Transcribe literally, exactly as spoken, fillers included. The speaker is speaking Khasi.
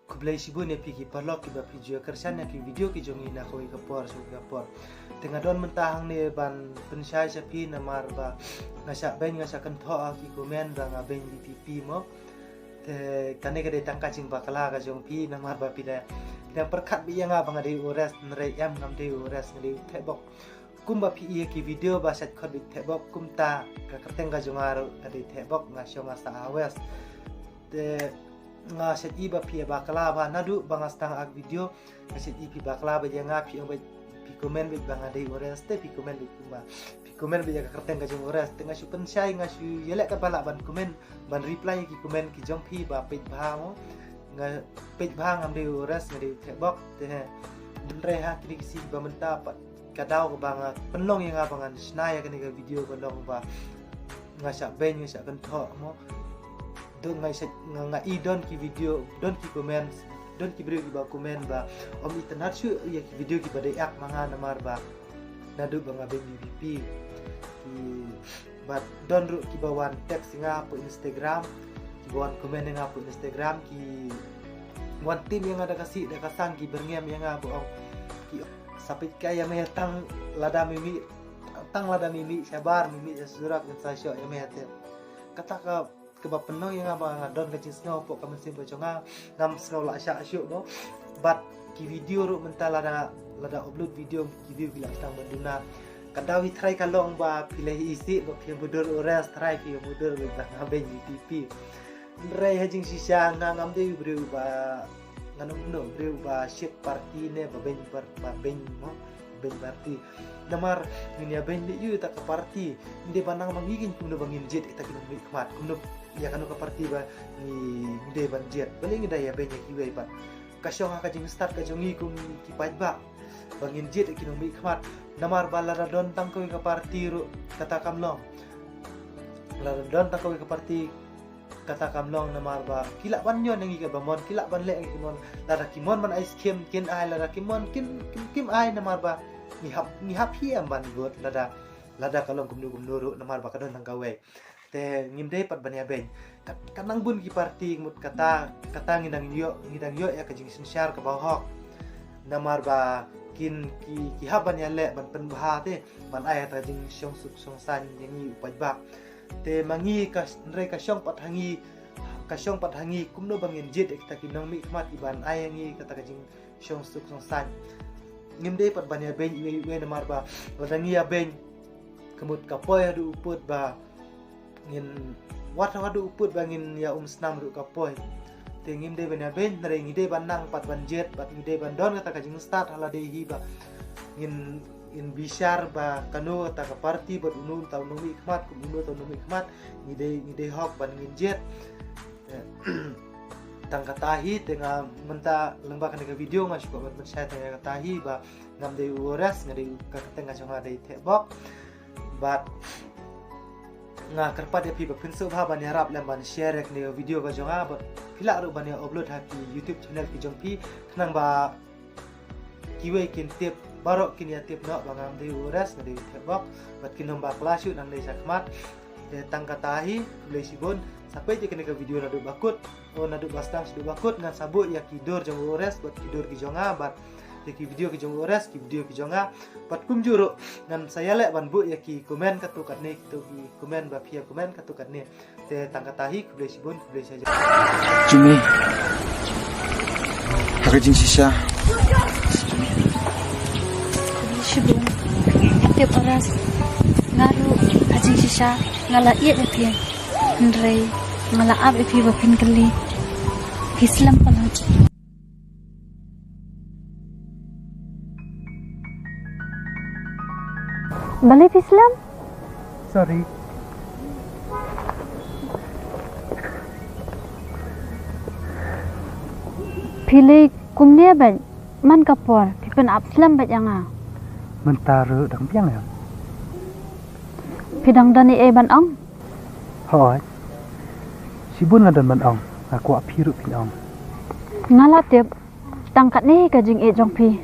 Khublei shibun ïa phi ki paralok kiba phi ju ïa kyrshan ïa ki video ki jong ngi na kawei ka por sha kawei ka por. Te nga don mynta hangne ban pynshai sha phi namar ba nga shah beiñ nga shah kynthoh ha ki comment ba nga beiñ VPP mo. Te kane ka dei tang ka jingbakla ka jong phi namar ba phi dang pyrkhat beit ïa nga ba nga dei u Ores, hynrei em, ngam dei u Ores, nga dei u Thehbok. Kumba phi i ha ki video ba shait khot beit Thehbok, kumta ka kyrteng ka jong nga ruh ka dei Thehbok, nga shong nga sah ha West. Te nga shait i ba phi ïa bakla ba naduh ba nga sdang ïa ka video, nga shait i phi bakla beit ïa nga, phi ong beit, phi comment beit ba nga dei u Ores, te phi comment beit kumba, phi comment beit ïa ka kyrteng ka jong u Ores. Te nga shu pynshai, nga shu ïaleh katba lah ban comment, ban reply ïa ki comment ki jong phi ba peit bha mo. Nga peit bha, ngam dei u Ores, nga dei u Thehbok. Te hynrei ha kine ki sngi ba mynta pat ka daw kaba nga pynlong ïa nga ba ngan shna ïa kane ka video ka long ba nga shah beiñ nga shah kynthoh mo. Don nga shah, nga, nga i don ki video, don ki comment, don ki briew kiba comment ba ym itynnad shuh ïa ki video kiba dei act ma nga namar ba naduh ba nga beiñ VPP. Ki, bad don ruh kiba wan text ïa nga hapoh Instagram, kiba wan comment ïa nga hapoh Instagram, ki wan tim ïa nga da ka sih da ka sang, ki byrngem ïa nga ba ong, ki sa peit kai ïa me tang lada me mih, tang lada me mih shabar, me mih sha surok, ngin sa shoh ïa me te. Kata ka, kaba pynlong ïa nga ba nga don ka jingsngew hapoh ka mynsiem ka jong nga, ngam sngew lah shah shuh mo. Bad ki video ruh mynta lada, lada upload video, ki view ki lah sdang ban duna. Ka daw hi tharai ka long ba phi la hi isih ba phi ïa mudui u Ores, tharai phi ïa mudui beit ba nga beiñ VPP. Hynrei ha jingshisha nga ngam dei u briew ba, ngan ong kumno, briew ba shit party ne ba beiñ par-, ba beiñ mo, beiñ party. Namar ngin ïa beiñ beit ïa kata ka party, ngim dei ban nang ba ngi keiñ kumno ba ngin jied ïa kita ki nongmihkhmat, kumno ïa kano ka party ba ngi, ngi dei ban jied. Balei ngi dei ïa beiñ ïa kiwei pat? Ka shong ha ka jingstad ka jong ngi kum ki paidbah ba ngin jied ïa ki nongmihkhmat. Namar ba lada don tang kawei ka party ruh kata kam long. Lada don tang kawei ka party kata kam long namar ba ki lah ban ñion ïa ngi kaba mon, ki lah ban leh ïa ngi ki mon. Lada ki mon ban ai skhem kin ai, lada ki mon kin, kin, kim ai namar ba ngi hap, ngi hap hi em ban vote lada, lada ka long kumno kumno ruh namar ba ka don tang kawei. Te ngim dei pat ban ïa beiñ. Kat, kat nang bun ki party, mut kata, kata ngi dang ïoh, ngi dang ïoh ïa ka jingsynshar kaba hok. Namar ba kin ki, ki hap ban ïaleh ban pynbha te, ban ai ïa ka jingshong suk shong saiñ ïa ngi u paidbah. Te ma ngi ka, hynrei ka shong pat ha ngi, ka shong pat ha ngi kumno ba ngin jied ïa kita ki nongmihkhmat kiban ai ïa ngi kata ka jingshong suk shong saiñ. Ngim dei pat ban ïa beiñ iwei iwei namar ba lada ngi ïa beiñ, ka mut ka poi haduh u pud ba ngin, wat haduh u pud ba ngin ïa um snam ruh ka poi. Te ngim dei ban ïa beiñ, hynrei ngi dei ban nang pat ban jied, bad ngi dei ban don kata ka jingstad ha lade hi ba ngin, ngin bishar ba kano kata ka party bad uno uta u nongmihkhmat, kum uno uta u nongmihkhmat, ngi dei, ngi dei hok ban ngin jied. Tang kata hi, te nga mynta lyngba kane ka video nga shu kwah ban pynshai tang ïa kata hi ba ngam dei u Ores, nga dei u, ka kyrteng ka jong nga dei Thehbok. Bad nga kyrpad ïa phi ba phin sngewbha ban ïarap lem ban share ïa kane ka video ka jong nga, bad phi lah ruh ban ïa upload ha ki YouTube channel ki jong phi, khnang ba kiwei kin tip, baroh kin ïa tip noh ba ngam dei u Ores, nga dei u Thehbok, bad kin ym bakla shuh nangne shakhmat. Te tang kata hi, khublei shibun, sa peit ïa kane ka video naduh ba kut, o naduh ba sdang shaduh ba kut, ngan sa buh ïa ki dur jong u Ores bad ki dur ki jong nga, bad ïa ki video ki jong u Ores, ki video ki jong nga. Bad kumjuh ruh ngan sa ïaleh ban buh ïa ki comment katto katne, kito ki comment ba phi ïa comment katto katne. Te tang kata hi, khublei shibun, khublei shibun. Jimmy. Ha ka jingshisha. Khublei shibun. Te Ores. Nga ruh ha jingshisha nga la ïeit ïa phi. Hynrei nga la ap ïa phi ba phin kylli. Phi slem palat. Balei phi slem? Sorry. Phi leh kumne bad man ka por phi pynap slem bad ïa nga. Mynta ruh dang biang ïa. Phi dang don ei ei ban ong? Hooid. Shibun nga don ban ong, nga kwah phi ruh phin ong. Nga la tip tang katne ka jingïeit jong phi.